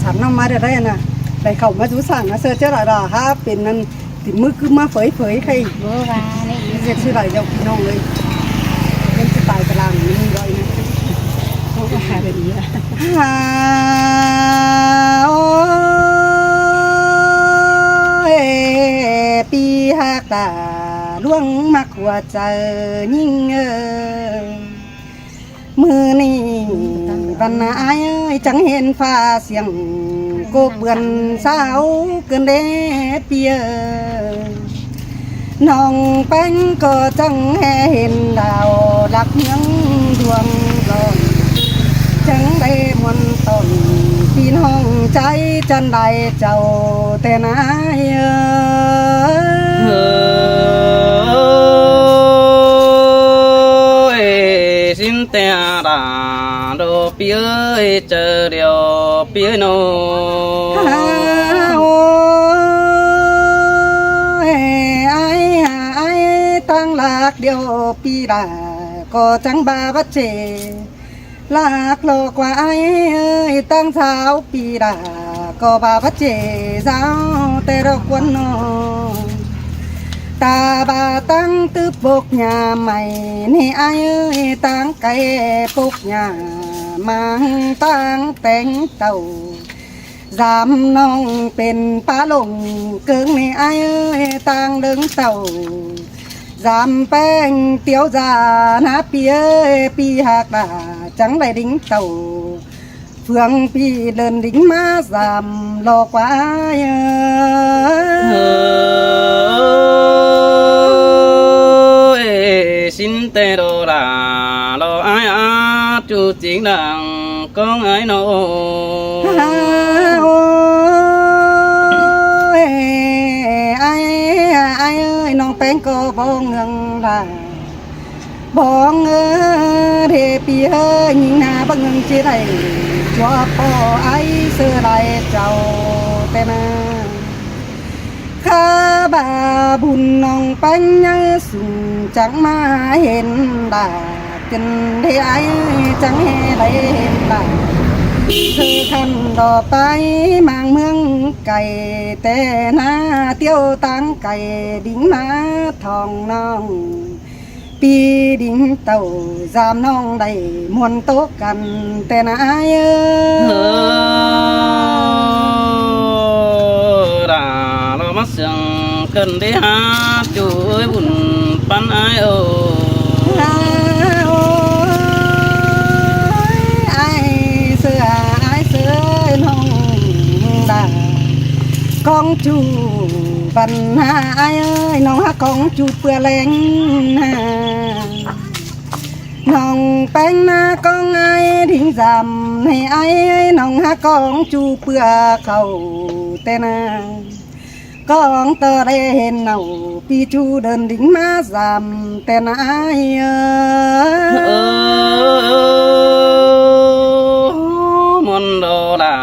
ຖາມນຳມາໄດ້ໄດ້ນະ ໄດ້ເຂົ້າມາຢູ່ສ້າງນະ ເຊີເຈົ້າຫຼາຍລະ ຫາເປັນນັ້ນ ຕິດມືກຶບມາເຜີຍໆ ໃຄ ບໍ່ວ່ານີ້ ເຮັດຊິໄດ້ເຈົ້າພີ່ນ້ອງເອີຍ ເປັນຊິຕາຍຕະລາງນີ້ດອຍນະ ເຂົາກໍຫາໄດ້ດີລະ ຫາ ໂອ້ຍ ປີຮັກຕາ ລວງມັກຫົວໃຈຍິງເອີຍ ມື້ນີ້ວັນນາອ້າຍເອີຍ ຈັ່ງເຫັນຟ້າສຽງ ໂກບເບືອນສາວເກີນເດປີເອີຍ ນ້ອງແປ້ງກໍຈັ່ງແຮເຫັນດາວ ລັກເມືອງດວງດອນ ຈັ່ງໄດ້ມ່ວນຕອນ ພີ່ນ້ອງໃຈຈັ່ງໃດເຈົ້າແຕ່ນາຍເອີຍ ເອີຍ ຊິນແຕ່ດາ ໂດປີເອີຍ ເຈີດຽວປີເອີຍໂນ ຫາ ໂອ້ຍ ອ້າຍ ອ້າຍ ຕາງລັກດຽວປີດາ ກໍຈັ່ງບາບາເຈ ລັກຫຼອກວ່າອ້າຍເອີຍ ຕັ້ງຊາວປີດາ ກໍບາບາເຈ ສາວແຕ່ດອກກວນນ້ອງ ຕາບາຕັ້ງຕຶບປົກຍາໃໝ່ ນີ້ອ້າຍເອີຍ ຕັ້ງໄກ່ປົກຍາ ມາງຕັ້ງແຕ່ງເຕົ້າ ສາມນ້ອງເປັນປາຫຼົງເກິ່ງ ນີ້ອ້າຍເອີຍ ຕ່າງເດິງເຕົ້າ ສາມແປ້ງຕຽວຈານະ ປີເອີຍ ປີຮັກດາ ຈັ່ງໄດ້ດິງເຕົ້າ ເຟືອງປີເດີນດິງມາສາມ ຫຼອກວ່າອ້າຍເອີຍ ເອີຍ ຊິນແຕ່ໂດລາ ລໍອ້າຍອາ ຈູຈິງດັງ ກອງອ້າຍໂນ ຫາ ໂອ້ຍ ອ້າຍ ອ້າຍເອີຍ ນ້ອງແປ້ງກໍບໍ່ເງືອງລາ ບໍ່ເງືອເດປີເອີຍ ຍິງໜ້າບໍ່ເງືອງຊິໄດ້ ຈົວພໍ່ອ້າຍເສີໄດ້ເຈົ້າແຕ່ນາ ຄາບາບຸນນ້ອງແປ້ງໃຫຍ່ສູງ ຈັກມາເຫັນດາ ເປັນເດອ້າຍຈັ່ງໃຫ້ໄດ້ເຫັນດາ ຄືຄັນດອກໄປມາງເມືອງໄກ ແຕ່ໜ້າຕຽວຕ່າງໄກ ດິງມາທ້ອງນ້ອງ ປີດິງເຕົ້າ ສາມນ້ອງໄດ້ມ່ວນໂຕກັນແຕ່ນາອ້າຍເອີຍ ເອີ ດາ ລາມາເຊື່ອງເກີນເດຫາ ຈູເອີຍບຸນປັນອ້າຍເອີຍ ອ້າຍເສືອ ອ້າຍເສືອນ້ອງດາ ກອງຈູບັນຫາອ້າຍເອີຍ ນ້ອງຫາກອງຈູເປືອແລງນາ ນ້ອງແປ້ງນາກອງອ້າຍດິງຈຳໃຫ້ອ້າຍ ນ້ອງຫາກອງຈູເປືອເຂົ້າແຕ່ນາ ກອງຕໍ່ໄດ້ເຫັນເນົາ ປີຈູເດີນດິງມາຈຳແຕ່ນາອ້າຍເອີຍ ເອີ ມອນໂດລາ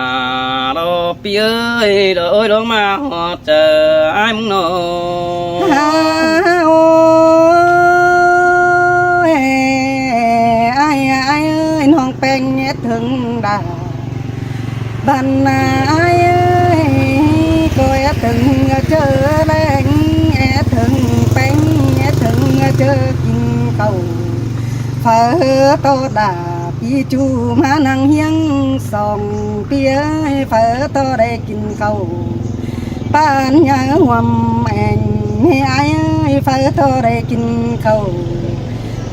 ໂດ ປີເອີຍ ໂດຍ ໂດຍ ມາຮອດເຈີອ້າຍມຶງໂນ ຫາ ໂອ້ຍ ອ້າຍ ອ້າຍເອີຍ ນ້ອງແປ້ງເຮັດເຖິງດາ ບັນນາອ້າຍເອີຍ ກໍເຮັດເຖິງເມືອເຈີແລງ ເຮັດເຖິງແປ້ງ ເຮັດເຖິງເມືອເຈີກິນເຂົ້າ ເຝີໂຕດາ ປີຈູມານັ່ງຮຽງສອງ ປີເອີຍ ເຝີໂຕໄດ້ກິນເຂົ້າ ປານຍາຫວມແອງ ໃຫ້ອ້າຍເອີຍ ເຝີໂຕໄດ້ກິນເຂົ້າ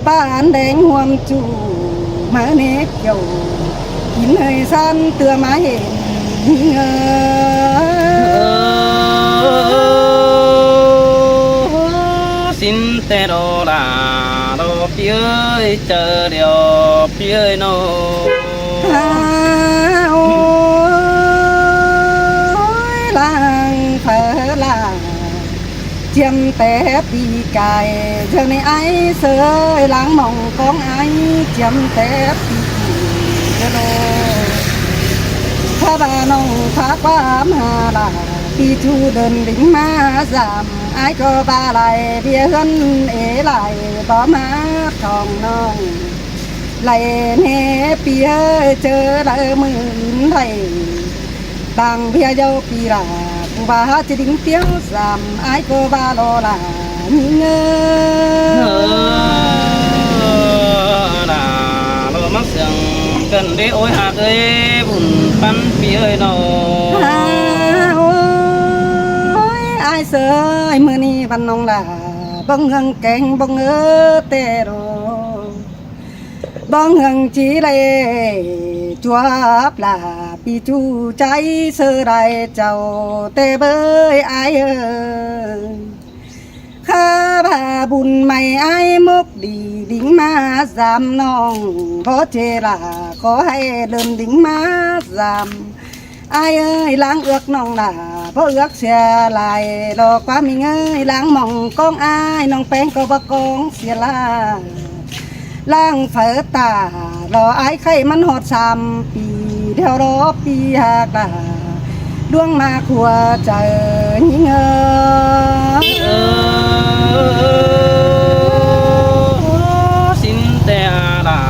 ປານແດງຫວມຈູ ມາເນກຽວ ກິນເອີຍຊານເທື່ອມາເຫັນເງີ ຊິນແຕ່ໂດລາ ໂດ ປີເອີຍ ເຈີດຽວ ປີເອີຍໂນ ຫາ ໂອ້ຍ ລາງເຝີລາ ຈຽມແຕ່ປີກາຍ ເທື່ອໃນອ້າຍເສີຍ ລາງມອງກອງອ້າຍ ຈຽມແຕ່ປີກີ້ເດີໂລ ຖ້າວ່ານ້ອງພາຄວາມຫາລາ ປີຈູເດີນດິງມາສາມ ອ້າຍກໍບາໄລເບຍເຮືອນເອຫຼາຍ ບໍ່ມາທ້ອງນ້ອງ ໄລແນ່ປີເອີຍ ເຈີໄລມື້ອື່ນໄລ ບາງເທື່ອເຈົ້າປີລາ ຜູ້ບ່າວຈະດຶງປຽວຊ້ຳ ອ້າຍກໍວ່າລໍລາຍິງເອີຍ. ເອີ ລາລໍມັກເຊື່ອງກັນເດ້ ໂອ້ຍຮັກເອີຍ ບຸນປັນປີເອີຍເນາະ. ໂອ້ຍ ອ້າຍເຊີຍ ມື້ນີ້ວັນນ້ອງລາ ບໍ່ເຫື່ອງແກງ ບໍ່ເຫື່ອແຕ່ໂດ ບໍ່ເຫື່ອງຈີເລ ຈວບລາ ປີຈູໃຈເຊີໄດ້ເຈົ້າແຕ່ເບີຍ ອ້າຍເອີຍ. ຂ້າວ່າບຸນໃໝ່ອ້າຍມົກດີ ດິງມາສາມນ້ອງ ບໍ່ເຈລາ ຂໍໃຫ້ເລີ່ມດິງມາສາມ ອ້າຍເອີຍ ລ້າງເອືອກນ້ອງຫຼ້າ ບໍ່ເອືອກເສຍຫຼາຍ ລໍກວ່າມິງເອີຍ ລ້າງໝ່ອງກອງອ້າຍ ນ້ອງແປ້ງກໍບໍ່ກອງເສຍຫຼາຍ ລ້າງເຝີຕາ ລໍອ້າຍໄຂ່ມັນຮອດສາມປີ ດຽວລໍປີຫາກຫຼາ ດວງມາຂົວໃຈຍິງເອີຍ. ເອີ ຊິນແຕ່ລາ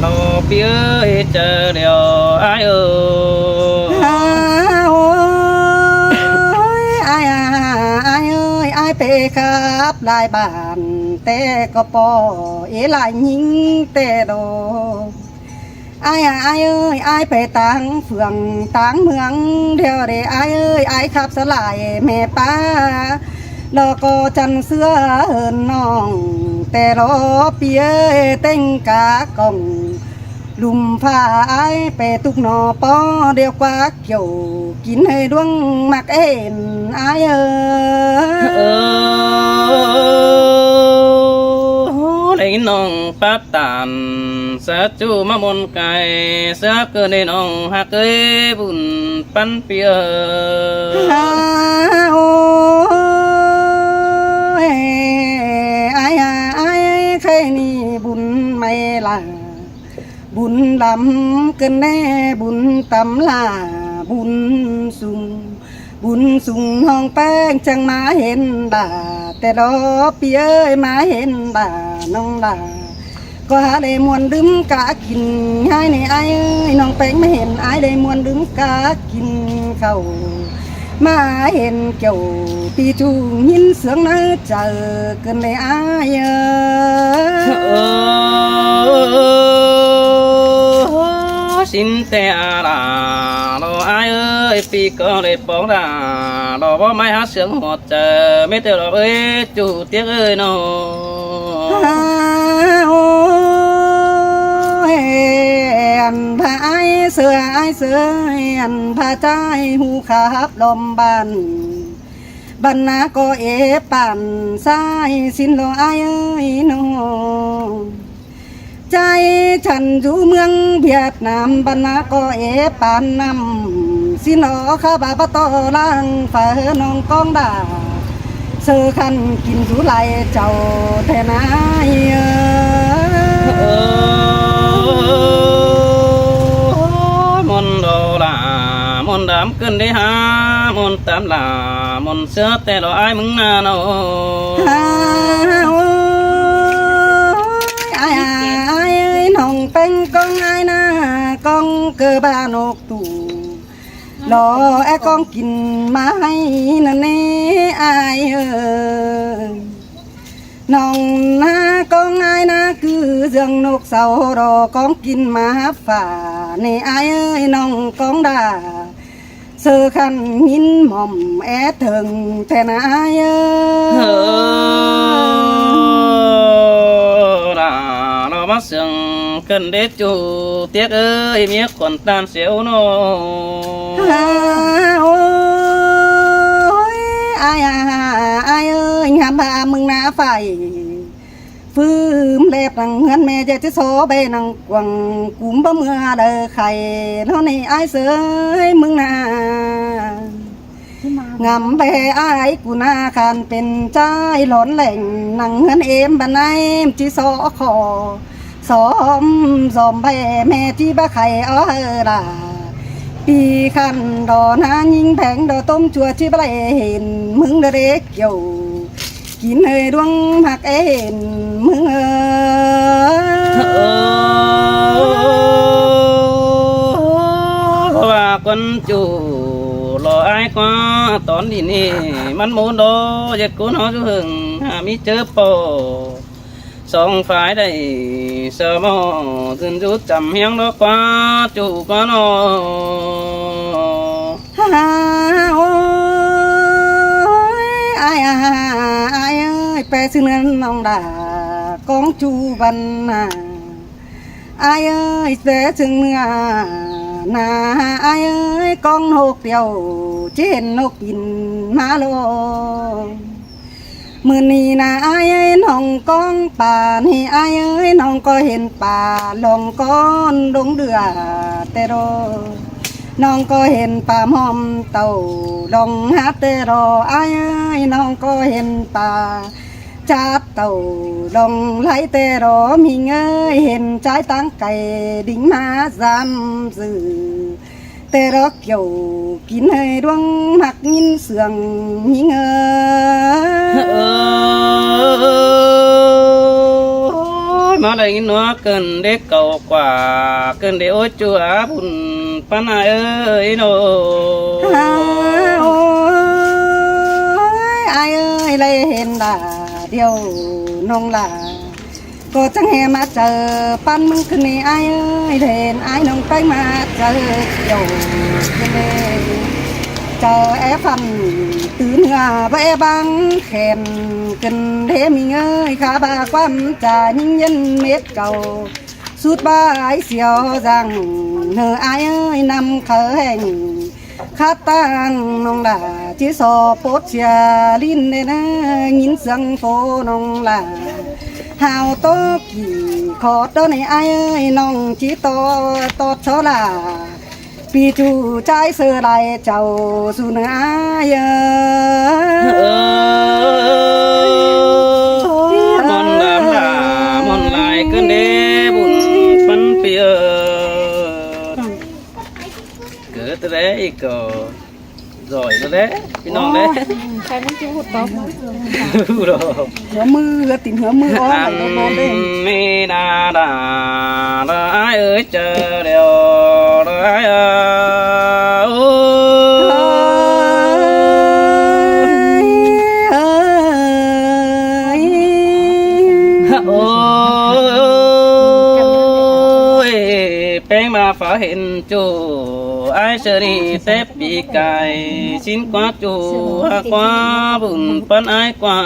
ລໍປີເອີຍ ເຈີດຽວອ້າຍເອີຍ. ໂອ້ຍ ອ້າຍ ອ້າຍເອີຍ ອ້າຍໄປຂັບຫຼາຍບ້ານ ແຕ່ກໍປໍເອຫຼາຍຍິງແຕ່ໂດ ອ້າຍ ອ້າຍເອີຍ ອ້າຍໄປຕ່າງເຟືອງຕ່າງເມືອງ ດຽວເດ ອ້າຍເອີຍ ອ້າຍຂັບສະຫຼາຍແມ່ປ້າ ລໍກໍຈັນເສືອເຫີນນ້ອງ ແຕ່ລໍປີເອີຍ ແຕ່ງກາກ່ອງ ລຸ່ມຟ້າອ້າຍໄປຕຸກໜໍ່ປໍ ດຽວກວ່າກ່ຽວກິນໃຫ້ດວງມັກເຫັນອ້າຍເອີຍ. ເອີ ໄດ້ຍິນນ້ອງປາດຕານ ສາຈຸມາມົນກາຍ ສາເກີດໃຫ້ນ້ອງຮັກເອີຍ ບຸນປັນປີເອີຍ. ໂອ້ຍ ອ້າຍ ອ້າຍ ໄຂ່ນີ້ບຸນໃໝ່ລະ ບຸນດຳເກີນແນ່ ບຸນຕຳຫຼ້າ ບຸນສູງ ບຸນສູງ ນ້ອງແປ້ງຈັ່ງມາເຫັນລາ ແຕ່ລໍປີເອີຍ ມາເຫັນລາ ນ້ອງລາ ກໍຫາໄດ້ມ່ວນດື່ມກາກິນ ຫາຍໃນອ້າຍເອີຍ ນ້ອງແປ້ງມາເຫັນອ້າຍໄດ້ມ່ວນດື່ມກາກິນເຂົ້າ ມາເຫັນແກ້ວປີຈູງຍິນເສຍງໃນໃຈເກີນໄດ້ອ້າຍເອີຍ. ເອີ ຊິນແຕ່ອາລາລໍອ້າຍເອີຍ ປີກໍໄດ້ປອງດາ ລໍບໍ່ໄມ້ຫາເສຍງຮອດໃຈ ມີແຕ່ລໍເອີຍ ຈູຕຽກເອີຍນ້ອງ. ໂອ້ຍ ອັນພະອ້າຍເສືອ ອ້າຍເສືອ ອັນພະຈາຍ ຫູຂັບລອມບ້ານ ບັນນາກໍເອປານ ສາຍສິນລໍອ້າຍເອີຍນ້ອງ ໃຈສັນຢູ່ເມືອງຫວຽດນາມ ບັນນາກໍເອປານນຳ ສິນລໍຂ້າບາບາຕໍ່ລ້າງຝາ ເຮີນ້ອງກອງດາ ເຊີຄັນກິນຢູ່ຫຼາຍເຈົ້າແທ້ນາຍເອີຍ. ໂອ້ຍ ມົນດອລາ ມົນດຳເກີນໄດ້ຫາ ມົນຕຳລາ ມົນເສືອແຕ່ລໍອ້າຍມຶງນານ້ອງ. ໂອ້ຍ ອ້າຍ ອ້າຍເອີຍ ນ້ອງແປ້ງກອງອ້າຍນາ ກອງເກີບານົກ ຕູ ລໍແອກອງກິນມາໃຫ້ນະເນ ອ້າຍເອີຍ. ນ້ອງນາກອງອ້າຍນາ ຄືເຊື່ອງນົກເສົາ ລໍກອງກິນມາຝາກເນ ອ້າຍເອີຍ ນ້ອງກອງດາ ເຊີຄັນຍິນໝອມແອເຖິງແທ້ນາອ້າຍເອີຍ. ເຮີ ລາ ລໍມາເຊື່ອງກັນເດ ຈູຕຽກເອີຍ ເມຍຂວັນຕານ ເຊວໂນ. ໂອ້ຍ ອ້າຍ ອ້າຍເອີຍ ງາມບາມຶງນາໄຟ ຟືມແລບນັ່ງເຮືອນແມ່ ຈະຊິຊອແບນັ່ງກວາງ ກຸມບໍ່ເມື່ອເດີໄຂ່ ເນາະນີ້ອ້າຍເສີຍ ມຶງນາ ງາມແບອ້າຍກູນາ ຄານເປັນຈາຍຫຼອນແຫຼງ ນັ່ງເຮືອນເອມບານາຍ ມຊິຊອຂໍ ຊອມ ຊອມແບແມ່ທີ່ບໍ່ໄຂ່ເອົາເຮີລາ ປີຄັນດອນາຍິງແພງ ດອກຕົ້ມຊົ່ວທີ່ບໍ່ໄດ້ເຫັນ ມຶງເດເດກຽວ ກິນເຮີດວງມັກເຫັນມຶງເອີຍ. ເອີ ວ່າຄົນຈູ ລໍອ້າຍກວ່າຕອນນີ້ນີ້ ມັນໂມນດໍ ເຈັດຄົນເຮົາຢູ່ເຫິງ ຫາມີເຈີປໍ ສອງຝ່າຍໄດ້ສະໝໍ ຂຶ້ນຢູ່ຈຳຮຽງດອກກວ່າ ຈູກວ່ານໍ ຫາ ໂອ້ຍ ອ້າຍ ອ້າຍເອີຍ ແປຊື່ເນື້ອນ້ອງດາ ກອງຈູບັນນາ ອ້າຍເອີຍ ແປເຊິ່ງເມືອນາ ອ້າຍເອີຍ ກອງນົກດຽວ ຊິເຫັນນົກບິນມາລອງ ມື້ນີ້ນາ ອ້າຍເອີຍ ນ້ອງກອງປານີ້ ອ້າຍເອີຍ ນ້ອງກໍເຫັນປາລອງກ້ອນດົງເດືອແຕ່ດໍ ນ້ອງກໍເຫັນປາໝອມເຕົ້າລອງຫາແຕ່ດໍ ອ້າຍເອີຍ ນ້ອງກໍເຫັນປາ ຈາດເຕົ້າລອງໄຫຼແຕ່ລໍ ມິງເອີຍ ເຫັນຊາຍຕ່າງໄກ ດິງມາຊ້ຳຊື່ ແຕ່ລໍກ່ຽວກິນໃຫ້ດວງ ມັກຍິນສຽງ ມິງເອີຍ ເອີຍ ມາໄດ້ຍິນຫົວເກີນເດັກເກົ່າກວ່າ ເກີນເດໂອຍຈົວບຸນປານອາຍເອີຍໂນ ໂອ້ຍ ອ້າຍເອີຍ ໄດ້ເຫັນດາດຽວນ້ອງຫຼ້າ ກໍຈັ່ງແຫ່ມາເຈີປານມື້ຄືນນີ້ ອ້າຍເອີຍ ເຫັນອ້າຍນ້ອງໄປມາເຈີດຽວຄືນນີ້ ເຈີແອຟັນຕື່ນເຮືອ ບໍ່ແອບັງແຂນ ເກີນເດມິງເອີຍ ຂ້າບາຄວາມຈາຍິງເຢັນເມັດເກົ່າ ສຸດບາຍສຽວສັງເນີ ອ້າຍເອີຍ ນຳເຂົາແຫ່ງ ຂາດຕັ້ງນ້ອງຫຼ້າ ຈິຊອບໂປດເສຍຫຼິ້ນແດ່ເນີ ຍິນສຽງໂຟນ້ອງຫຼ້າ ຫາວໂຕກີ້ຂອດດອນໃນອ້າຍເອີຍ ນ້ອງຈິຕອດຕອດຊໍຫຼ້າ ປີຈູຈາຍເສີຫຼາຍເຈົ້າສູ່ເນີອ້າຍເອີຍ ເອີ ມ່ອນຫຼາມຫຼ້າ ມ່ອນຫຼາຍເກີນເດ ບຸນປັນປີເອີຍ ເກີດແລ້ວອີກກໍ ລອຍແລ້ວແຫຼະ ພີ່ນ້ອງເດ້ ໂອ້ຍ ໃຜມັນຊິຮູ້ຕົກ ຮູ້ດອກ ຫົວມື ເຫືອຕີນຫົວມື ໂອ້ຍ ອັນ ໄປບໍ່ເດ້ ມີນາດາ ລະອາຍເອີຍ ເຈີແລ້ວ ລະອາຍເອີຍ ໂອ້ຍ ເອີຍ ໂອ້ຍ ແປ້ງມາຟ້າເຫັນຈູ ອ້າຍເຊີນີ້ແຕ່ປີກາຍ ຊິນກວ່າຈູ ຫາກວ່າບຸນປັນອ້າຍກວ່າ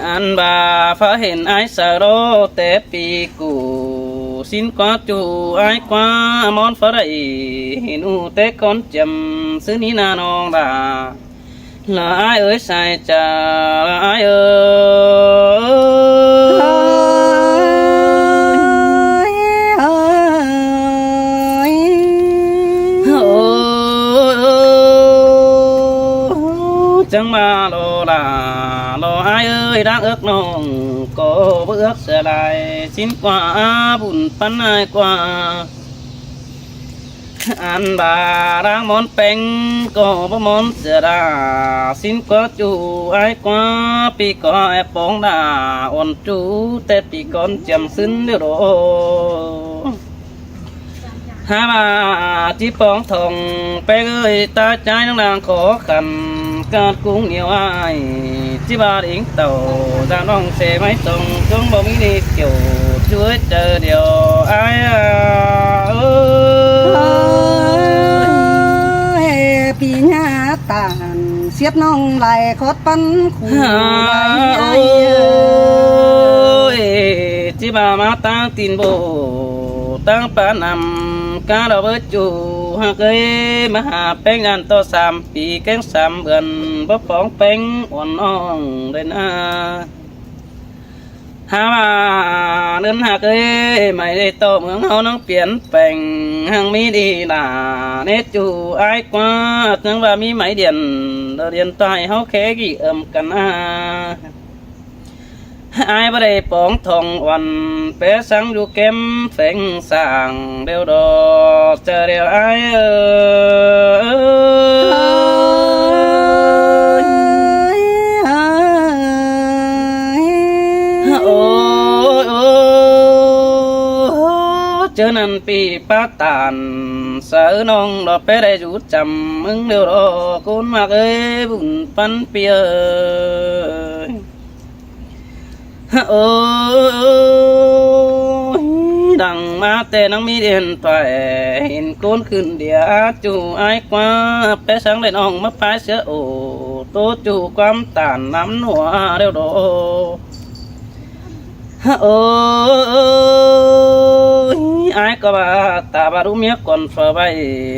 ອັນບາຟ້າເຫັນອ້າຍສາໂລແຕ່ປີກູ ຊິນກວ່າຈູອ້າຍກວ່າ ມອນຟ້າໄດ້ເຫັນອູແຕ່ກ່ອນຈຳ ຊື່ນີ້ນານ້ອງດາ ລະອາຍເອີຍ ສາຍຈາ ລະອາຍເອີຍ ໂອ້ຍ ໂອ້ຍ ຈັ່ງມາລໍລາ ລໍອາຍເອີຍ ດັງເອິກນ້ອງ ກໍບໍ່ເອິກເສຍຫຼາຍ ຊິນກວ່າບຸນປັນອາຍກວ່າ ອັນບາດາງມອນແປງກໍບໍ່ມອນເສຍດາ ຊິນກວ່າຈູອາຍກວ່າ ປີກໍແອບປອງດາອ່ອນຈູ ແຕ່ປີກ່ອນຈຳຊຶນດຽວໂດ ຫາມາຈິປອງທອງ ແປງເອີຍ ຕາຈາຍນາງຂອ ຂັນກາດກຸງໜຽວອ້າຍ ຈິບາດເອງເຕົ້າ ຈາກນ້ອງເສໄມ້ຕົງ ຈົງບໍ່ມີເນກຽວ ຊ່ວຍເຈີດຽວອ້າຍເອີຍ ປີຍາຕານ ສຽດນ້ອງຫຼາຍຂອດປັນຄູ່ຫຼາຍອ້າຍເອີຍ ໂອ້ຍ ຈິບາມາຕາງຕີນໂບ ຕາງປານຳ ກາລະເວີຈູ ຫາກເອີຍ ມາຫາແປງອັນຕໍ່ສາມ ປີແກງສາມເດືອນ ບໍ່ປອງແປງອ່ອນນ້ອງເດີນາ ຫາວ່າເດີນຫາກເອີຍ ໄໝໄດ້ຕໍ່ເມືອງເຮົານັ້ງປ່ຽນແປງ ຮັ່ງມີດີລາເນຈູອາຍກວ່າ ຈັ່ງວ່າມີໄໝດຽນ ດຽນໃຕ້ເຮົາແຄ່ກີ່ເອີ້ມກັນອາ ອາຍບໍ່ໄດ້ປອງທອງອ່ອນ ແປສັງຢູ່ແຄມແຝງສ້າງ ດຽວດອກຈະດຽວອາຍເອີຍ ໂອ້ຍ ໂອ້ຍ ໂອ້ຍ ເຈີນັ້ນ ປີປາຕານ ສາວນ້ອງດອກແປໄດ້ຢູ່ຈຳ ມຶງດຽວດອກ ໂກນໝາກເອີຍ ບຸນປັນປີເອີຍ. ໂອ້ຍ ດັງມາແຕ່ນາງມີດຽນໄປ ເຫັນໂກນຂຶ້ນເດຍ ຈູອ້າຍກວ່າ ແປສັງໄດ້ນ້ອງມາປາຍເສືອໂອ ໂຕຈູຄວາມຕານນຳໜັວດຽວດອກ. ໂອ້ຍ ອ້າຍກໍວ່າ ຕາບາລຸເມຍກ່ອນຝາໄວ້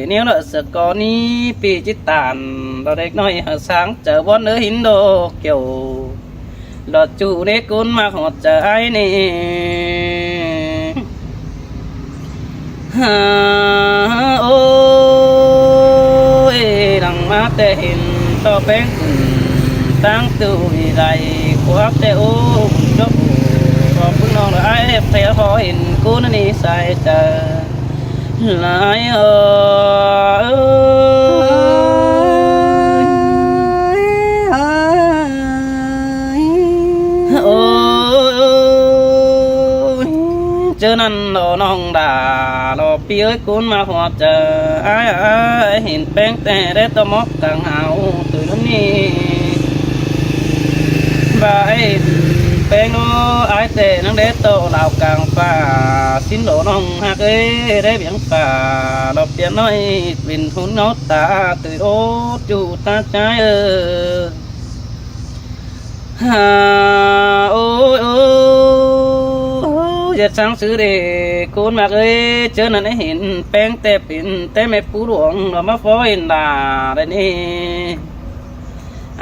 ແນວລະສະກໍນີ້ ປີຈິຕານ ດອກເດັກນ້ອຍຫາກສາງ ເຈົ້າບ່ອນເອີຍ ຫີນດອກແກ້ວ ດອກຈູເນໂກນມາຮອດໃຈອ້າຍນີ້. ໂອ້ຍ ດັງມາແຕ່ເຫັນຕໍ່ແປງຂຶ້ນ ຕັ້ງຕູ້ໃດ ຄວາບແຕ່ໂອ້ ຈົບ ບອກເບິ່ງນ້ອງລະອ້າຍ ແພພໍເຫັນກູນນີ້ໃສ່ໃຈຫຼາຍເອີຍ. ໂອ້ຍ ເຈີນັ້ນລະນ້ອງດາ ລະ ປີເອີຍ ກູນມາຮອດໃຈອ້າຍ ເຫັນແປງແຕ່ແດດຕະໝອກກາງຫາວ ຕື່ນນີ້ ບາຍແປງໂອ ອ້າຍແຕ່ນາງແດດໂຕລາວກາງຟ້າ ສິນໂດນ້ອງຮັກເອີຍ ໄດ້ບຽງຟ້າ ລະ ປຽນນ້ອຍ ເປັນຫຸ່ນເງົາຕາ ຕື່ນໂອ ຈູຕາຈາຍເອີຍ. ຫາ ໂອ້ຍ ໂອ້ຍ ຢາກສັງຊື່ເດ ໂກນໝາກເອີຍ ເຈີນັ້ນເຫັນແປງແຕ່ເປັນແຕ່ແມ່ປູຫຼວງ ລະມາຟ້ອຍດາໄດນີ້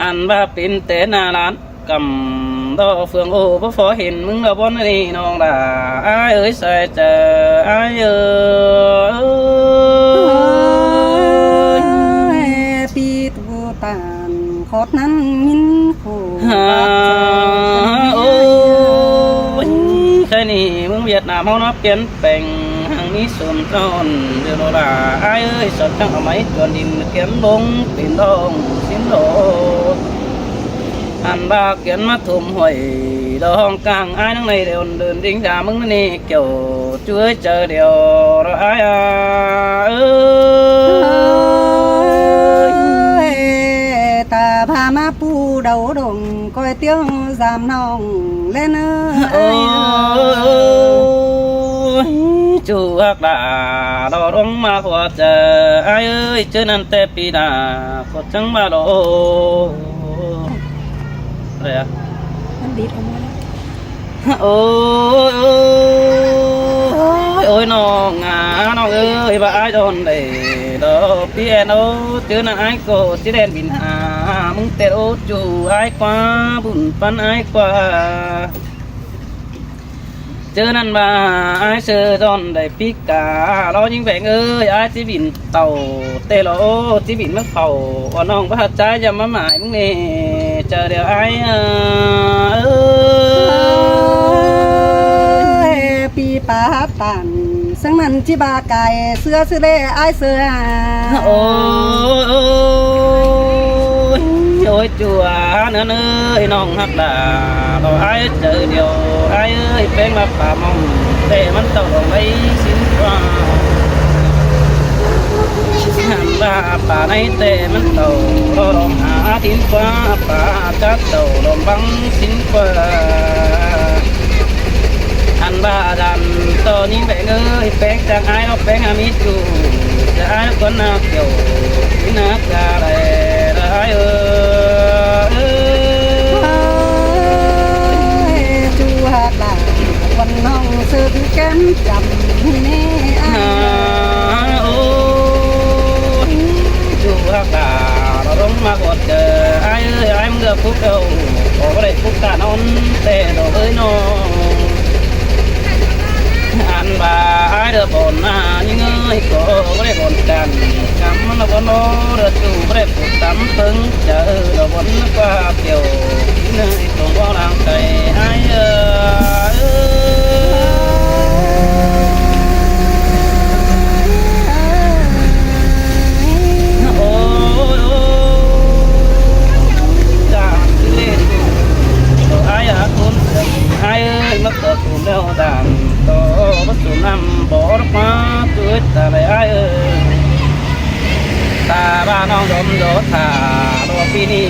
ອັນວ່າເປັນແຕ່ໜ້າລານກຳ ດອກເຟືອງໂອ ບໍ່ພໍເຫັນມຶງດອກບ່ອນນີ້ນ້ອງດາ ອ້າຍເອີຍ ໃສ່ໃຈອ້າຍເອີຍ. ປີຕູຕານ ຂອດນັ້ນຍິນໂຄ ຫາ ໂອ້ຍ ໄຄນີ້ເມືອງຫວຽດນາມເຮົານະ ປ່ຽນແປງ ຮັ່ງມີສົນທອນ ເດີໂນລາ ອ້າຍເອີຍ ສອນທັງເອົາໄມ້ຈວນດິນ ກຽມລົງເປັນດອງສິນໂລ ອັນບາກກຽນມາຖົມຫ້ວຍ ດອກຫ້ອງກາງ ອ້າຍນາງໃນເດີນ ເດີນດິງດາເມືອງນີ້ ແກ້ວ ຈວຍໃຈດຽວ ດອກອ້າຍເອີຍ. ຕາພາມາປູເດົາດົງ ກ້ອຍຕຽວສາມນ້ອງແລເນີ ໂອ້ຍ ຈູຮັກດາ ດອກລົງມາຫົວໃຈ ອ້າຍເອີຍ ເຈີນັ້ນແຕ່ປີໜ້າ ກໍຈັ່ງວ່າດອກ ອະໄລອະ ມັນດີດອອກມາແລ້ວ. ໂອ້ຍ ໂອ້ຍ ໂອ້ຍ ນ້ອງອາ ນ້ອງເອີຍ ວ່າອ້າຍດອນໄດ້ດອກ ປີແອນໂອ ເຈີນັ້ນອ້າຍກໍຊິແລ່ນບິນຫາ ມຶງແຕ່ໂອ ຈູອ້າຍກວ່າ ບຸນປັນອ້າຍກວ່າ ເຈີນັ້ນວ່າອ້າຍເຊີດອນໄດ້ປີກາ ລອຍິງແບງເອີຍ ອ້າຍຊິບິນ ເຕົາແຕ່ລະໂອ ຊິບິນມາເຝົ້າ ວ່ານ້ອງພະຈັດຈາ ຢ່າມາໝາຍມຶງແນ່ ເຈົ້າດຽວອ້າຍເອີຍ ປີປາຕານ ສັງມັນຊິບາກາຍ ເສືອຊິເລອ້າຍເສືອ ໂອ້ຍ ໂອ້ຍ ຈົວເນີນເອີຍ ນ້ອງຮັກດາ ບໍ່ອ້າຍເຈີດຽວ ອ້າຍເອີຍ ແປງວ່າປາມອງ ແຕ່ມັນເຕົ້າດອງໄດ້ສິນກວ່າ ຫັ້ນວ່າປາໃນແຕ່ມັນເຕົ້າ ລອລອງຫາສິນກວ່າ ປາຈາເຕົ້າລອມບັງສິນກວ່າ ອັນວ່າອາຈານ ຕອນນີ້ແບງເອີຍ ແປງຈາກອ້າຍ ລອກແປງຫາມີດຢູ່ ຈາກອ້າຍ ລອກກ່ອນໜ້າກ່ຽວ ມີໜ້າກາໄດ້ລະອ້າຍເອີຍ. ຈູຮັກຫຼາຍ ວັນນ້ອງເສີດແກ້ມຈຳໃຫ້ແນ່ອ້າຍ ໂອ້ຍ ຈູຮັກຫຼາ ລອລົງມາກອດເຈີ ອ້າຍເອີຍ ອ້າຍເມືອປຸກເອົາ ກໍບໍ່ໄດ້ປຸກຕານອນແຕ່ດອກເອີຍນ້ອງ ອັນວ່າອ້າຍເດີບອນນາຍິງເອີຍ ກໍບໍ່ໄດ້ບອນກັນ ກຳລະບໍ່ນອເດີຈູ ບໍ່ໄດ້ ຕຳເພິງເຈີລະວົນກວ່າກ່ຽວ ເນີຍຕົງບໍ່ລາງໄກອ້າຍເອີຍ ໂອ້ຍ ໂອ້ຍ ຈາກທີ່ເລດ ໂຕອ້າຍອາຄົນເດີ ອ້າຍເອີຍ ມາເກີດ ແລ້ວດານ ໂຕບໍ່ສູນນຳບໍ່ອອກມາ ວ່ານ້ອງດົມໂດດຖ້າ ບໍ່ປີນີ້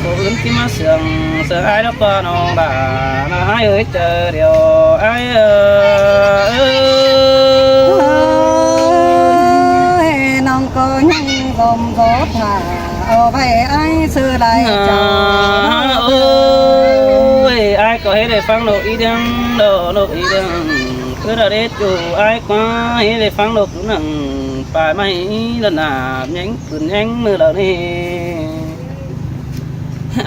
ຜູ້ອື່ນທີ່ມາເຊື່ອງ ເຊື່ອອ້າຍດອກວ່ານ້ອງດາ ນະອ້າຍເອີຍ ເຈີດຽວອ້າຍເອີຍ. ນ້ອງກໍຍັງດົມໂດດຖ້າ ເອົາໄວ້ອ້າຍເຊື່ອໄດ້ເຈົ້າ. ໂອ້ຍ ອ້າຍກໍເຮັດໃຫ້ຟັງນົກອີເດືອງ ໂດນົກອີເດືອງ ຄືລະເດຈູອ້າຍກວ່າ ເຮັດໃຫ້ຟັງນົກໜຶ່ງ ປາຍໄມ້ລະນາແຍງປືນແຍງມືເຫຼົ່ານີ້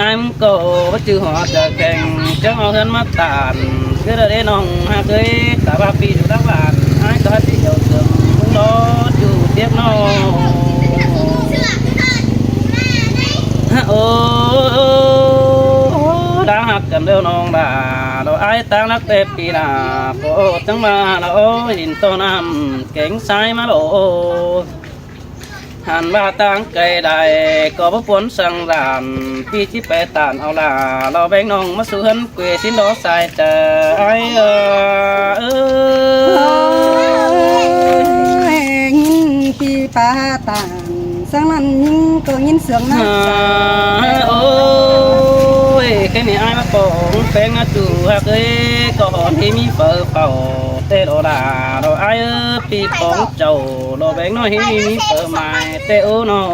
ອ້າຍມັນກໍບໍ່ຈື່ຫົວຈະແຂງ ຈັ່ງເອົາເຮືອນມາຕານ ຄືລະເດນ້ອງຮັກເອີຍ ຕາວ່າປີຢູ່ຫຼັງບ້ານ ອ້າຍກໍຮັກທີ່ດຽວເຖິງ ລອຢູ່ຕຽກນ້ອງ. ໂອ້ ດາຮັກກັນເດີ້ນ້ອງດາ ດອກອ້າຍຕາງຮັກແຕ່ປີໜ້າ ໂອ້ ຈັ່ງມາລະໂອ້ ດິນຕໍ່ນ້ຳແກງຊາຍມາໂລ ຫັນວ່າຕ່າງໄກໄດ້ ກໍບໍ່ປວນສັງດານ ປີຊິໄປຕານເອົາລາ ລອແບ່ງນ້ອງມາສູ່ເຮືອນ ເກວຊິນດອກສາຍຈະອ້າຍເອີຍ. ຍິງປີປາຕານ ສັງນັ້ນຍິງກໍຍິນເຊື່ອງນຳ ໂອ້ຍ ແຄ່ນີ້ອ້າຍມາປອງແປງນະຈູຮັກເອີຍ ກໍຫອນທີ່ມີເຝີເປົ່າ ແຕ່ດອກດາດອກອ້າຍເອີຍ ປີປອງເຈົ້າ ດອກແບງນ້ອຍທີ່ມີເຝີໝາຍ ແຕ່ໂອ້ນ້ອງ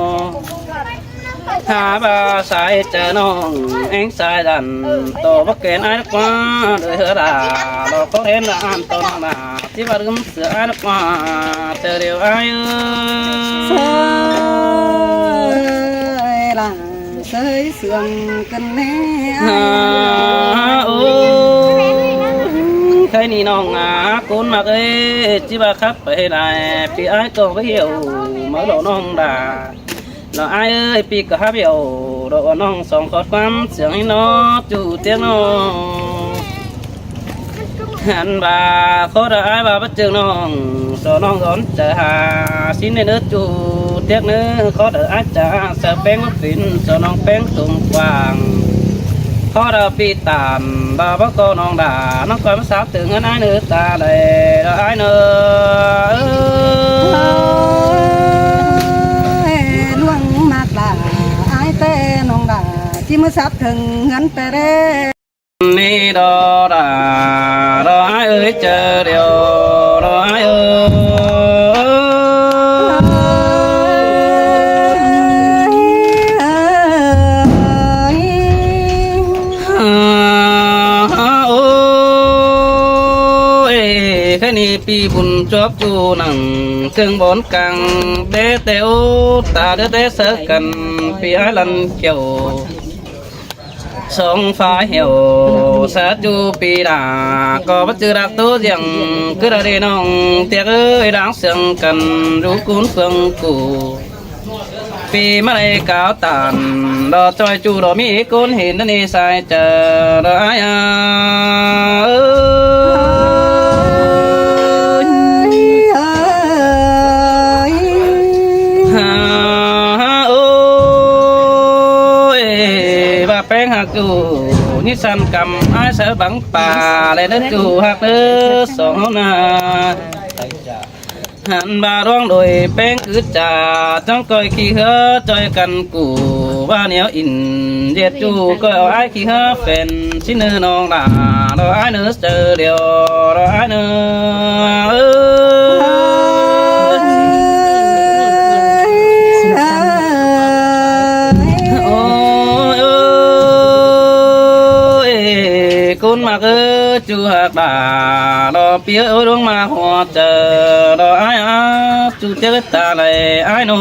ຫາວ່າສາຍຈະນ້ອງແອງສາຍດັນ ຕໍ່ບັກແກນອ້າຍກວ່າ ໂດຍເຮີດາ ດອກຂອງເຫັນລະອ່ານຕໍ່ນ້ອງນາ ທີ່ວ່າລືມເສືອອານກວ່າ ເທື່ອດຽວອ້າຍເອີຍ ເຊີຍລະເຊີຍເຊື່ອງກັນແນ່ອ້າຍ. ໂອ້ ໄຄນີ້ນ້ອງອາ ໂກນມາເອີຍ ຈິວ່າຂັບໄປໃຫ້ໄດ້ ປີອ້າຍກໍບໍ່ຫ່ຽວ ມາຫຼໍນ້ອງດາ ລະອ້າຍເອີຍ ປີກໍຮັບເອົາ ດອກວ່ານ້ອງສອງຂອດຄວາມ ສຽງໃຫ້ນ້ອງຈູຕຽກນ້ອງ ຫັ້ນວ່າ ຂໍດາອ້າຍວ່າບໍ່ເຈີນ້ອງ ສອນນ້ອງຮ້ອນຈະຫາ ຊິນເນີຈູຕຽກເນີ ຂໍດາອ້າຍຈະສະແປງບໍ່ເປັນ ສອນນ້ອງແປງຕົງກວ້າງ ຂໍດາປີຕານ ວ່າບໍ່ກໍນ້ອງດາ ນ້ອງກອຍມາສາບເຖິງເຮືອນອ້າຍເນີຕາໄດ ດອກອ້າຍເນີ ຫຼວງມາກລາ ອ້າຍແຕ່ນ້ອງດາ ຊິມາສາບເຖິງເຮືອນແຕ່ເດ້ ນີ້ດອດາ ດອກອ້າຍເອີຍ ເຈີດຽວ ດອກອ້າຍເອີຍ ໂອ້ຍ ແຄ່ນີ້ ປີບຸນຈວບຈູໜັງ ເຄື່ອງບອນກາງແບແຕ່ໂອ ຕາເດືອແຕ່ເສີກັນ ປີອ້າຍລັນກ່ຽວ ສອງຟ້າຫ່ຽວ ສາຈູປີດາ ກໍບໍ່ຈື່ລັກໂຕຈຽງ ຄືດາເດນ້ອງຕຽກເອີຍ ດາງເຊື່ອງກັນ ຢູ່ກູນເຟືອງກູ ປີມາໄດ້ກາວຕານ ດອກຈອຍຈູດອກມີອີກຄົນເຫັນນະນີ້ສາຍເຈີ ດອກອ້າຍເອີຍ ໂອ້ຍ ວ່າແປງຮັກຈູ ນິສັນກຳ ອ້າຍສາວບັງປາ ແລະເດີຈູຮັກເດີ ສອງເຮົານາ ຫັນວ່າດວງໂດຍແປງຄືຈາ ຈັ່ງກ້ອຍຂີ່ເຮືອຈ່ອຍກັນກູ ວ່າແນວອິນ ເຢັດຈູ ກ້ອຍເອົາອ້າຍຂີ່ເຮືອແຟນ ຊິເນີນ້ອງຫຼ້າ ດອກອ້າຍເນີ ເຈີດຽວ ດອກອ້າຍເນີ ເອີຍ ໂອ້ຍ ໂອ້ຍ ຄົນມັກເອີຍ ຈູຮັກຫຼ້າ ດອກ ປຽວລົງມາຫົວໃຈ ດອກອ້າຍ ອາ ຈູເຈີຕາໄຫຼອ້າຍໂນ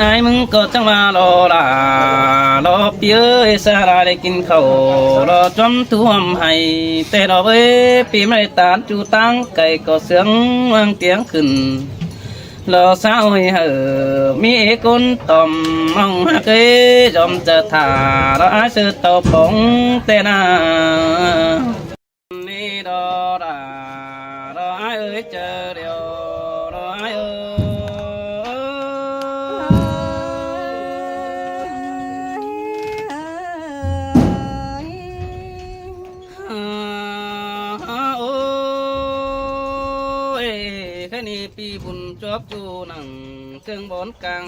ອ້າຍມຶງກໍຈັ່ງວ່າລໍຫຼ້າ ດອກ ປຽວເອີຍ ສາລາໄດ້ກິນເຂົ້າ ດອກ ຈອມຖ້ວມໄຫ້ ແຕ່ດອກເອີຍ ປີມາໄດ້ຕານ ຈູຕ່າງໄກກໍເຊື່ອງວາງຕຽງຂຶ້ນ ດອກ ສາວເອີຍ ເຮີ ມີເອກົນຕ່ອມ ນ້ອງຮັກເອີຍ ຍອມຈະຖ້າ ດອກ ອ້າຍເຊີເຕົ້າປອງແຕ່ນາ ນີ້ດອກ ດອກອ້າຍເອີຍ ເຈີດຽວ ດອກອ້າຍເອີຍ ໂອ້ຍ ແຄ່ນີ້ ປີບຸນຈອບຢູ່ນັ່ງເທິງບ່ອນກາງ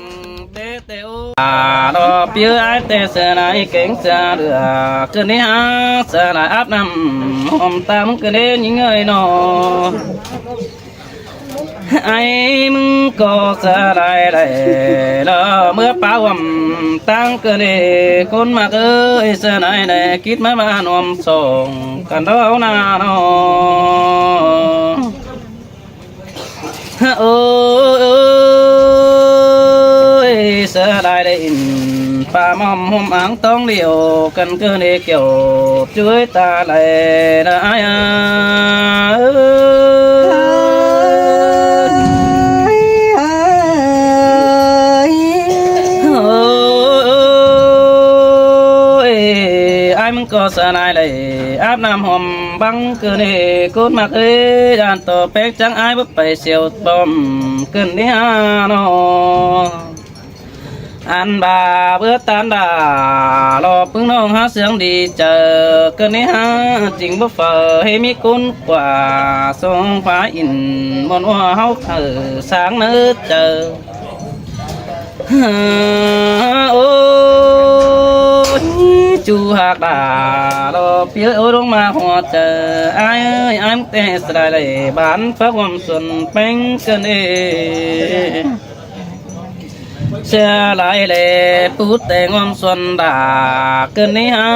ແບແຕ່ໂອ ອາ ລໍເປີ້ຍອ້າຍແຕ່ເສືອໃນເກັ່ງເສືອເຫຼືອ ຄືນນີ້ຫາເສືອໃນອາບນ້ຳຫອມຕາມ ຄືນນີ້ຍິງເອີຍນໍ ອ້າຍມຶງກໍສະຫຼາຍໄດ້ລະ ເມື່ອປາຫວ່ຳຕັ້ງກະເດ ຄົນມັກເອີຍ ສະຫຼາຍໄດ້ ຄິດມາມານວມສອງກັນເທົ່ານານໍ ໂອ້ຍ ສະຫຼາຍໄດ້ ປາໝອມຫົມອ່າງຕ້ອງດຽວກັນ ກະເດກ່ຽວ ຊ່ວຍຕາໄຫຼນະອ້າຍເອີຍ ໂອ້ຍ ອ້າຍມຶງກໍສະຫຼາຍໄດ້ ອາບນ້ຳຫອມບັງຄືນນີ້ ຄົນມັກເອີຍ ຢ້ານຕໍ່ແປງຈັງອ້າຍບໍ່ໄປສຽວປ້ອມ ຄືນນີ້ຫານໍ ອັນບາເບືອຕານດາ ລໍປຶງນ້ອງຫາເສຍງດີໃຈ ຄືນນີ້ຫາຈິງບໍ່ເຝົ້າ ໃຫ້ມີຄົນກວ່າ ສົ່ງພາອິນ ມ່ວນຫົວເຮົາເຂົ້າສາງເນີໃຈ ໂອ້ຍ ຈູຮັກດາ ລໍເປີ້ຍໂອ້ຍ ລົງມາຫົວໃຈ ອ້າຍເອີຍ ອ້າຍແຕ່ສະໄດໄດ້ ບ້ານພະຄວາມສ່ວນແປງກັນເອ ເສຍຫຼາຍແລ ປູແຕ່ງອມສ່ວນດາ ເກີນໃນຫາ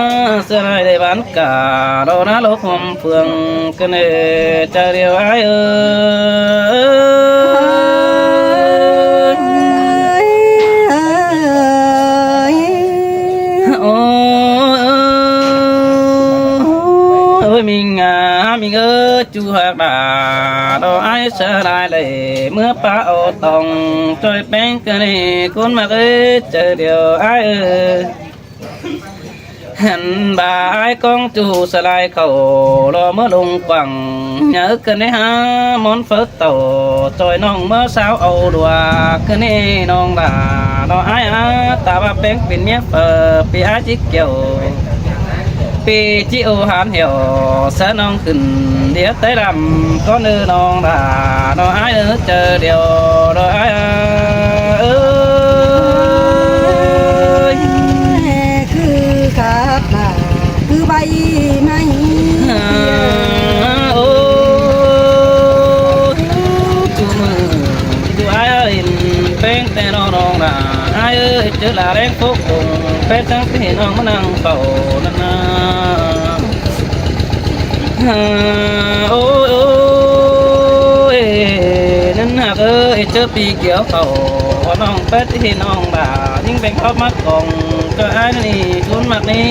ເສຍຫຼາຍແລບ້ານກາ ລໍນາລໍຄວາມເຟືອງ ເກີນເອ ໃຈດຽວອ້າຍເອີຍ ໂອ້ຍ ໂອ້ຍ ມິງອາ ມິງເອີຍ ຈູຮັກດາ ລໍອ້າຍສະຫຼາຍເລີຍ ເມື່ອປາເອົາຕອງ ຈ່ອຍແປ້ງກະນີ້ ຄົນມັກເອີຍ ໃຈດຽວອ້າຍເອີຍ ຫັນບ່າອ້າຍກອງຈູສະຫຼາຍເຂົ້າ ລໍເມື່ອລົງກວ້າງ ຍາເອີ້ນກະນີ້ຫາ ມອນເຟີເຕົ້າ ຈ່ອຍນ້ອງເມື່ອສາວເອົາດວງ ກະນີ້ນ້ອງຫຼ້າ ລໍອ້າຍອາ ຕາວ່າແປ້ງເປັນເມຍເຟີ ປີອ້າຍຈິກກ່ຽວ ປີຈິໂອຫານແຫ້ວ ສະໜອງຂຶ້ນ ດຽວໄຕ້ດຳ ກໍເນີນ້ອງຫຼ້າ ນ້ອງອ້າຍເອີຍ ເຈີດຽວ ນ້ອງອ້າຍເອີຍ ຄືຄັກນາ ຄືໃບໄມ້ ໂອ້ ຈູມື ຈູອ້າຍເອີຍ ເຫັນແປ້ງແຕ່ນ້ອງໆ ນາ ອ້າຍເອີຍ ເຈີຫຼ້າແລ້ງໂຄກຄົງ ແປ້ງຕັ້ງທີ່ນ້ອງມານັ່ງເຝົ້ານັ້ນນາ ໂອ້ຍ ໂອ້ຍ ນັ້ນຫາກເອີຍ ເຈີປີກ່ຽວເຂົ້າ ນ້ອງແປ້ງທີ່ນ້ອງຫຼ້າ ຍິ່ງແບ່ງຄອບມາກອງ ກໍອ້າຍນີ້ ຄົນມັກນີ້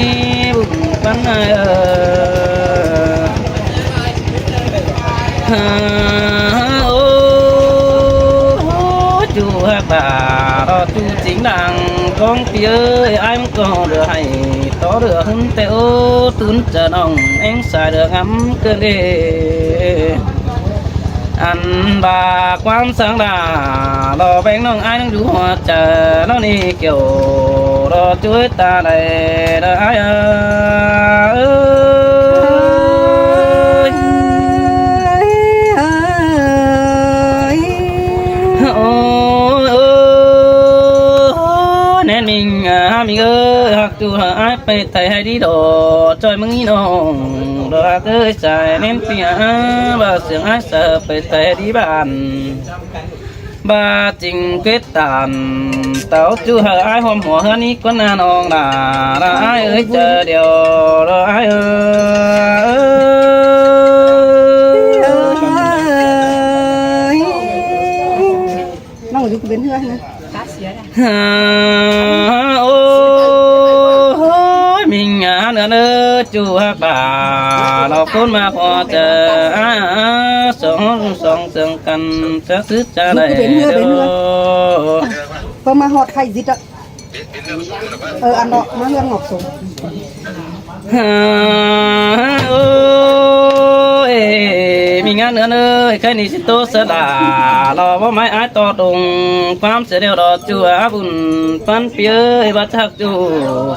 ບຸນປັນອ້າຍເອີຍ ໂອ້ ຈູຮັກດາ ລໍຈູຈິງດັງ ກອງປີເອີຍ ອ້າຍມັນກໍເຫຼືອໃຫ້ ຕໍ່ເຫຼືອຫຶນແຕ່ໂອ ຕື່ນຈະນ້ອງ ແອງສາຍເຫຼືອງຳເກີນເດ ອັນບາຄວາມສັງດາ ລໍແບ່ງນ້ອງອ້າຍນ້ອງຢູ່ຫົວໃຈ ລໍນີ້ກ່ຽວ ລໍຊ່ວຍຕາໄດ້ ເດີອ້າຍເອີຍ ໂອ້ຍ ໂອ້ຍ ແນນມິງ ອາ ມິງເອີຍ ຮັກ ຕູຫາອ້າຍໄປໄທໃຫ້ດີດອກ ຈ່ອຍມຶງນີ້ນ້ອງ ດອກເອີຍ ສາຍແມ່ນເປຍ ບ່າວສຽງອ້າຍສາໄປໄທໃຫ້ດີບ້ານ ບ່າຈິງເກດຕານ ເຕົ້າຈູຫາອ້າຍຫອມຫົວເຮືອນນີ້ກ່ອນນານ້ອງນາ ລະອ້າຍເອີຍ ເຈີດຽວ ລະອ້າຍເອີຍ ນ້ອງຢູ່ເປັນເຮືອນນະ ໂອ້ຍ ມິງອາເນອເນີ ຈູຮັກບາ ລອກຄົນມາພໍເຈີ ອາ ສອງ ສອງເຊິ່ງກັນ ຈະຄືຈະໄດ້ເດີ ເພິ່ນມາຮອດໄຄຊິດອະ ເອີ ອັນເນາະ ມາເຮືອນງອກສົມ ໂອ້ຍ ມິງອາເນອເນີ ໄຄນີ້ຊິໂຕສະດາ ລໍບໍ່ໄມ້ອາຍຕໍ່ດົງ ຄວາມສະດຽວລໍຈົວ ບຸນປັນປີເອີຍ ວ່າຈັກຈູ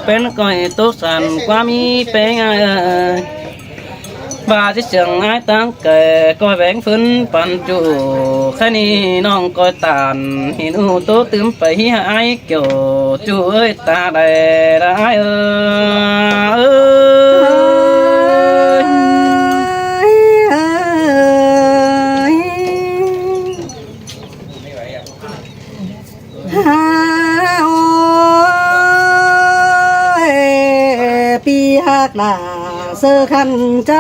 ເປັນກ້ອຍໂຕສັນ ຄວາມມີແປງອາຍເອີຍ ວ່າຊິເຊິ່ງອ້າຍຕັ້ງແກ່ ກໍແບ່ງເພິ່ນປັນຈູ ຄະນີ້ນ້ອງກໍຕານ ຫີນູໂຕຕື່ມໄປຫາອ້າຍກ່ຽວ ຈູເອີຍຕາໄດລະອ້າຍເອີຍ. ໂອ້ຍ ປີຮັກຫຼ້າເສືອຂັນໃຈ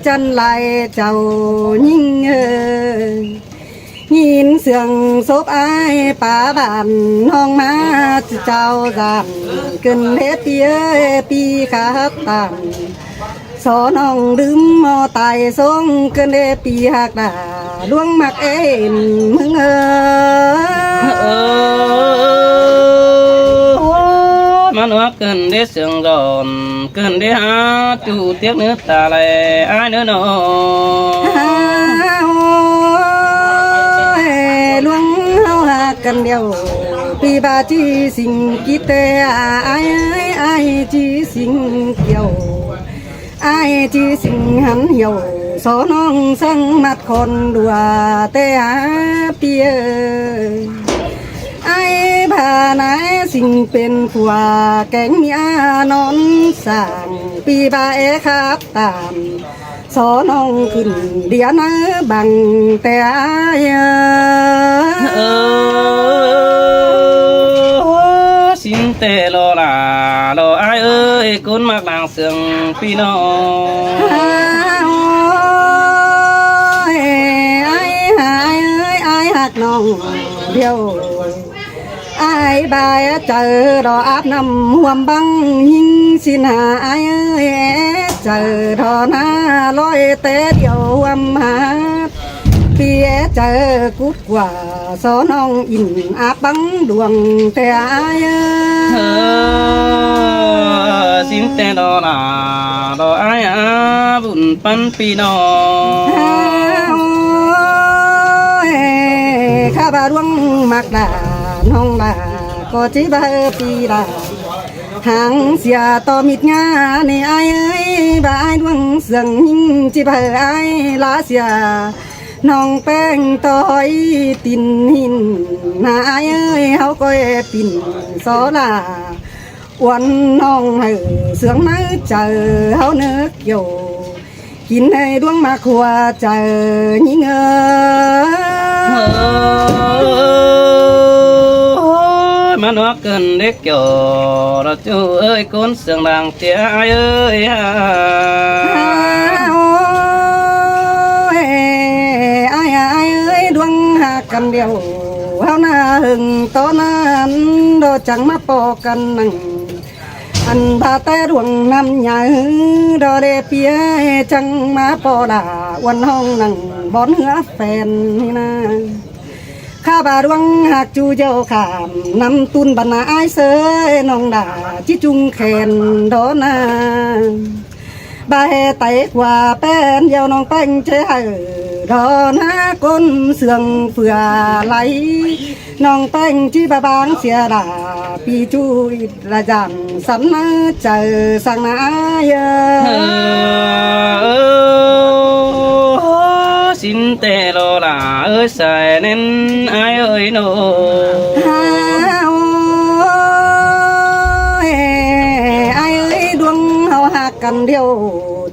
ຈັນໄລເຈົ້າຍິງເອີຍ ຍິນສຽງສົບອ້າຍປາບ້ານ ນ້ອງມາເຈົ້າຢ້ານ ເກີນເດປີເອີຍ ປີຂັບຕາມ ສອນອງດື່ມໝໍຕາຍ ສົ່ງເກີນເດປີຮັກດາ ຫຼວງມັກເອັນມຶງເອີຍ. ໂອ້ຍ ມັນວ່າເກີນເດເສຍງດອນ ເກີນເດຫາຈູຕຽກເນື້ອຕາໄລອ້າຍເນີນ້ອງ. ໂອ້ຍ ຫຼວງເຮົາຮັກກັນດຽວ ປີບາຈີສິງກິເຕ ອ້າຍ ອ້າຍຈີສິງກ່ຽວ ອ້າຍຈີສິງຫັນຫ່ຽວ ສອນອງສັງມັດຄອນດັວແຕ່ຫາປີເອີຍ ອ້າຍບານາຍສິງເປັນຜົວ ແກງມີອານອນສາງ ປີບາແອຂັບຕາມ ສອນອງຂຶ້ນເດຍນາບັງແຕ່ອ້າຍ ເອີ ສິນແຕ່ລໍຫຼ້າລໍອ້າຍເອີຍ ຄົນມັກນາງເຊື່ອງພີ່ນ້ອງ. ໂອ້ຍ ອ້າຍ ອ້າຍເອີຍ ອ້າຍຮັກນ້ອງດຽວ ອ້າຍບາຍໃຈລໍອາບນ້ຳຮ່ວມບັງ ຍິງສິນຫາອ້າຍເອີຍ ໃຈລໍນາລອຍແຕ່ດຽວຮ່ວມຫາ ປີແອໃຈກຸດກວ່າ ສອນອງອິນອາບບັງດວງແຕ່ອ້າຍເອີຍ ເອີ ສິນແຕ່ລໍຫຼ້າລໍອ້າຍອາບຸນປັນພີ່ນ້ອງ. ໂອ້ຍ ຂ້າບາດວງມັກດາ ນ້ອງດາກໍຈິບາເອີຍປີດາ ຫາງເສຍຕໍ່ມິດງານີ້ອ້າຍເອີຍ ບາດວງເຊື່ອງຍິງຈິບາເອີຍ ອ້າຍລາເສຍ ນ້ອງແປ້ງຕ້ອຍຕີນຫີນນາອ້າຍເອີຍ ເຮົາກ້ອຍປິ່ນສໍລາ ອວນນ້ອງໃຫ້ເຊື່ອງໃນໃຈເຮົາເນີກໂຍ ກິນໃຫ້ດວງມາຄົວໃຈຍິງເອີຍ. ໂອ້ຍ ມານອກເກີນເດັກເຈົ້າລະຈູເອີຍ ຄົນເຊື່ອງດັງເຈຍອ້າຍເອີຍ. ໂອ້ຍ ອ້າຍ ອ້າຍເອີຍ ດວງຮັກກັນດຽວ ເຮົາໜ້າເຫິງຕໍ່ນັ້ນ ດອກຈັງມາພໍ້ກັນນັ້ນ ອັນບາແຕ່ດວງນ້ຳໃຫຍ່ ດອເດປຽຍ ຈັ່ງມາປໍລາ ອວນຫ້ອງນັ່ງບ່ອນເຮືອແຟນນີ້ນາ. ຂ້າບາດວງຮັກຈູເຈົ້າຂ້າມ ນຳຕຸນບັນນາອ້າຍເຊີຍ ນ້ອງດາຈິຈຸງແຂນດອນາ. ບາແຫ່ໄຕກວ່າແປ້ນດຽວ ນ້ອງແປ້ງເຈໃຫ້ດອນາ ກົ້ນເຊື່ອງເຟືອໄຫຼ ນ້ອງແປ້ງຈິບາບາງເສຍດາ ປີຈູອິດລະຈັງ ສັນນາໃຈສັງນາອາຍເອີ. ເອີ ສິນແຕ່ລໍຫຼ້າເອີຍ ສາຍແໜ້ນອາຍເອີຍໂນ. ໂອ້ຍ ອາຍເອີຍ ດວງເຮົາຮັກກັນດຽວ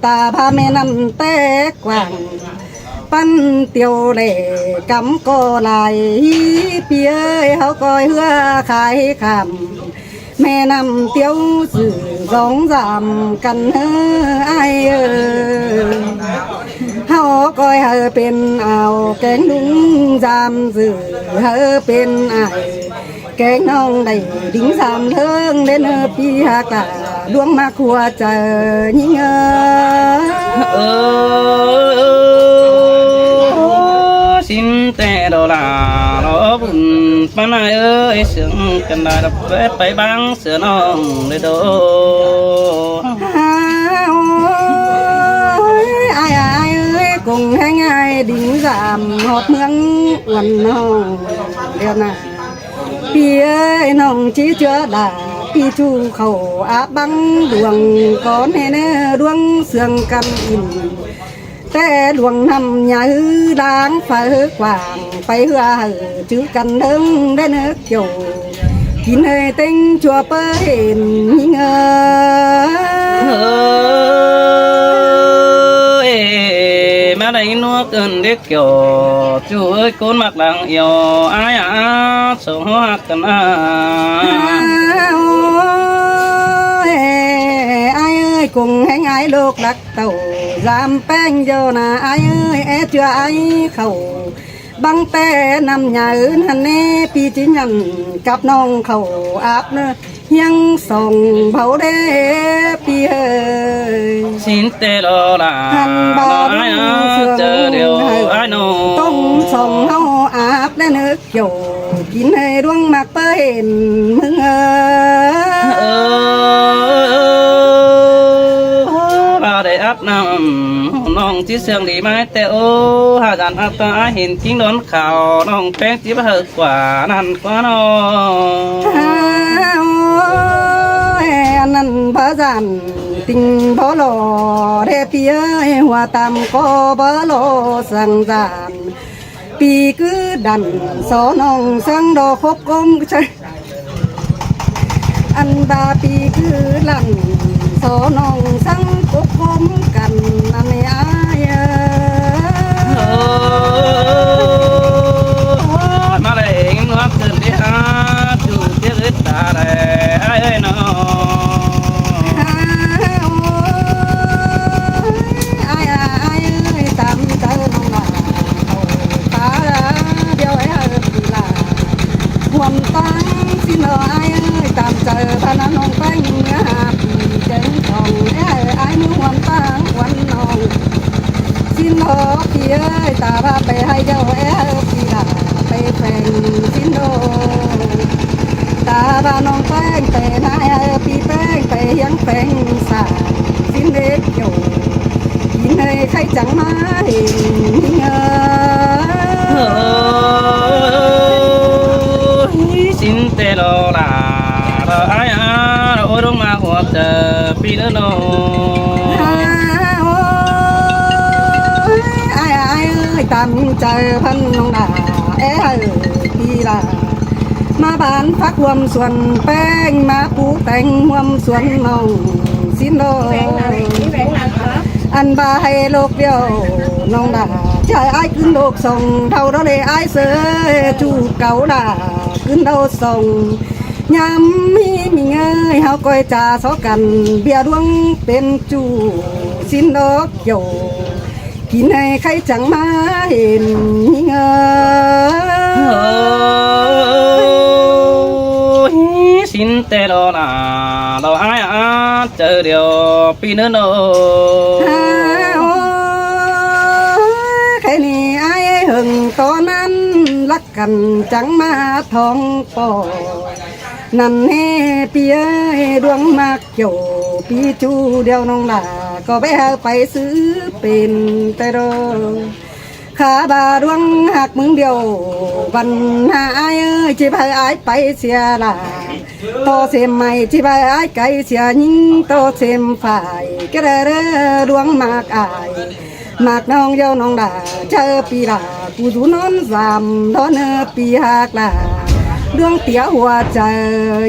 ຕາພາແມ່ນ້ຳແຕກກວ້າງ ປັນຕຽວແລກຳກໍຫຼາຍ ປີເອີຍ ເຮົາກ້ອຍເຮືອຂາຍຂ້າມ ແມ່ນ້ຳຕຽວຊື່ສອງສາມກັນເຮີ ອ້າຍເອີຍ. ເຮົາກ້ອຍເຮີເປັນອ່າວແກງດຸງສາມຊື່ ເຮີເປັນອ້າຍ ແກງນ້ອງໄດ້ດິງສາມເລີງ ເດເນີປີຮັກຫຼ້າ ດວງມາຄົວໃຈຍິງເອີ. ເອີ ສິນແຕ່ລໍຫຼ້າລໍບຸນປານອ້າຍເອີຍ ເຊິ່ງກັນໄດ້ໄປບາງເສືອນ້ອງເດໂດ. ໂອ້ຍ ອ້າຍ ອ້າຍເອີຍ ກົງແຮງອ້າຍດິງສາມ ຮອດເມືອງອວນນ້ອງດຽວນາ. ປີເອີຍ ນ້ອງຈີເຈືອດາ ປີຈູເຂົ້າອາບບັງດວງ ກ່ອນໃຫ້ເນີດວງເຊື່ອງກຳອິນ ແຕ່ຫຼວງນ້ຳໃຫຍ່ລາງໄຟກວ້າງ ໄປເຮືອໃຫ້ຈື່ກັນເດີເດີເນີກໂຈ ກິນໃຫ້ເຕັງຊົ່ວເປີເຫັນຍິງເອີຍ ເອີຍ ມາໄດ້ນວກເອີ້ນເດັກ ເຈົ້າ ຈູເອີຍ ຄົນມັກຫຼັງອຽວ ອ້າຍອາ ສອງເຮົາຮັກກັນນາ ໂອ້ຍ ອ້າຍເອີຍ ກົງແຮງອ້າຍລູກລັກເຕົ້າ ຢາມແປ້ງເຈົ້ານາ ອ້າຍເອີຍ ແອເຈື່ອອ້າຍເຂົ້າ ບັງແປນ້ຳຍາອື່ນຫັ້ນແນ່ ປີຈິຍັນກັບນ້ອງເຂົ້າອາບເນີ ຮຽງສອງເບົາເດ້ ປີເອີຍ ຊິນແຕ່ລໍລາ ຫັ້ນບາດເສືອງໃຫ້ ອ້າຍນ້ອງ ຕ້ອງສອງເຮົາອາບແລະເນີກໂຈ ກິນໃຫ້ດວງມັກເປີເຫັນມຶງເອີຍ ເອີ ບາດໄດ້ອາບນ້ຳ ນ້ອງຊິເຊື່ອງດີມາແຕ່ໂອ ຫາກອັນອາບຕາເຫັນຈິງດອນ ເຂົ້ານ້ອງແປ້ງຈິບເຮີກວ່ານັ້ນກວ່ານ້ອງ ໂອ້ຍ ອັນນັ້ນພະຈັນຕິງບໍ່ຫຼໍ່ເດ້ ປີເອີຍ ຫົວຕຳກໍບໍ່ຫຼໍ່ສັງຈານ ປີກືດດັນ ສອນ້ອງສັງດອກຄົບກົມ ໃຊ່ ອັນດາປີຄືຫຼັນ ສອນ້ອງສັງກົບກົມກັນ ອັນນີ້ອ້າຍເອີຍ ມາແລ້ວເອງນວດຂຶ້ນທີ່ຫາ ຈູເຈລິດຕາແລອ້າຍເອີຍນ້ອງ ອ້າຍ ອ້າຍເອີຍ ຕາມໃຈນ້ອງລາ ເອົາຕາດຽວໃຫ້ເຮີປີລາ ຮ່ວມຕັ້ງສິນເດີອ້າຍເອີຍ ຕາມໃຈພະນະນ້ອງແປ້ງເມືອຫາປີເຈັງຂອງແອອ້າຍ ມື້ຮ່ວມຕັ້ງຄວັນນ້ອງສິນເດີ ປີເອີຍ ຕາພາໄປໃຫ້ເຈົ້າແອອ້າຍເອີຍ ປີລາໄປແຂວງສິນໂດ ຕາພານ້ອງແປ້ງໄປນາແອອ້າຍເອີຍ ປີແປ້ງໄປຮຽນແຂວງສານສິນເດດໂຍ ກິນໃຫ້ໄຄຈັງມາເຫັນເອີ ໂອ້ຍ ສິນແຕ່ລໍລາ ລໍອ້າຍອາ ໂອ້ຍ ລົງມາຫົວໃຈປີເດີນ້ອງ ໂອ້ຍ ອ້າຍ ອ້າຍເອີຍ ຕາມໃຈພັນນ້ອງດາ ເອີ ປີລາ ມາບານຜັກຮ່ວມສວນແປ້ງ ມາປູແຕ່ງຮ່ວມສວນນ້ອງສິນໂດ ອັນບາໃຫ້ໂລກດຽວນ້ອງດາ ຈະໃຫ້ອ້າຍຂຶ້ນໂລກສອງເທົ່າດອເລອ້າຍເສີຍ ຈູເກົ່າດາຂຶ້ນເທົ່າສອງ ຍາມມີມີເງີຍເຮົາກ້ອຍຈາຊອກກັນ ເບຍດວງເປັນຈູສິນດອກໂຈ ກິນໃຫ້ໄຄຈັງມາເຫັນເງີຍ ໂອ້ຍ ສິນແຕ່ລໍລາ ລໍອ້າຍອາ ເຈີດຽວປີເນີໂນ ໂອ້ຍ ໃຄນີ້ອ້າຍເຫິງຕອນນັ້ນ ລັກກັນຈັງມາທອງປອ ນັ້ນເນ ປີເອີຍ ດວງມັກ ໂຈ ປີຈູດຽວນ້ອງຫຼ້າ ກໍໄປເອົາໄປຊື້ເປັນແຕ່ດອກ ຂ້າບາດວງຮັກມຶງດຽວ ບັນຫາອ້າຍເອີຍ ຈິບໃຫ້ອ້າຍໄປເສຍຫຼ້າ ຕໍ່ເສມໃໝ່ ຈິບໃຫ້ອ້າຍໄກເສຍຍິງ ຕໍ່ເສມຝ່າຍ ກະເດີເດີ ດວງມັກອ້າຍ ມັກນ້ອງດຽວນ້ອງຫຼ້າ ເຈີປີຫຼ້າ ກູສູນອນສາມດອນເອີ ປີຮັກຫຼ້າ ດວງເຕຍຫົວໃຈ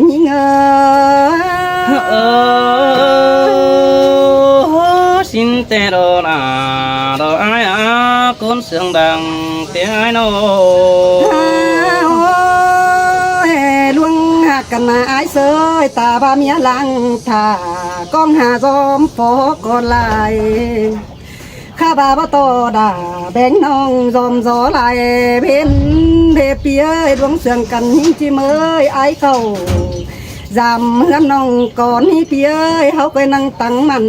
ຍິງເອີ ເອີ ສິນແຕ່ລໍຫຼ້າ ລໍອ້າຍອາ ຄົນສຽງດັງແຕ່ອ້າຍນ້ອງ ໂອ້ຍ ລວງຮັກກັນນາອ້າຍເສີຍ ຕາບາເມຍຫຼັງຖ້າ ກ້ອງຫາຊອມພໍກ່ອນຫຼາຍ ຂ້າບາບໍ່ຕໍ່ດາ ແບ່ງນ້ອງຊອມຊໍຫຼາຍເພັນເດ ປີເອີຍ ດວງເຊື່ອງກັນຍິງຈິເມີຍ ອ້າຍເຂົ້າ ຢາມເຮືອນນ້ອງກ່ອນນີ້ ປີເອີຍ ເຮົາໄປນັ່ງຕັງມັນ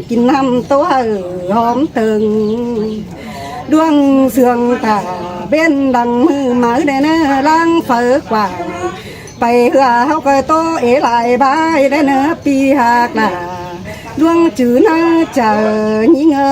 ກິນນ້ຳໂຕໃຫ້ຫອມເຖິງ ດວງເຊື່ອງຕາເບັນດັງມືໝາຍແດ່ເນີ ລາງເຝີກວ້າງ ໄປເຮືອເຮົາກໍໂຕເອຫຼາຍບາຍແດ່ເນີ ປີຮັກຫຼ້າ ດວງຈື່ໜ້າຈາຍິງເອີ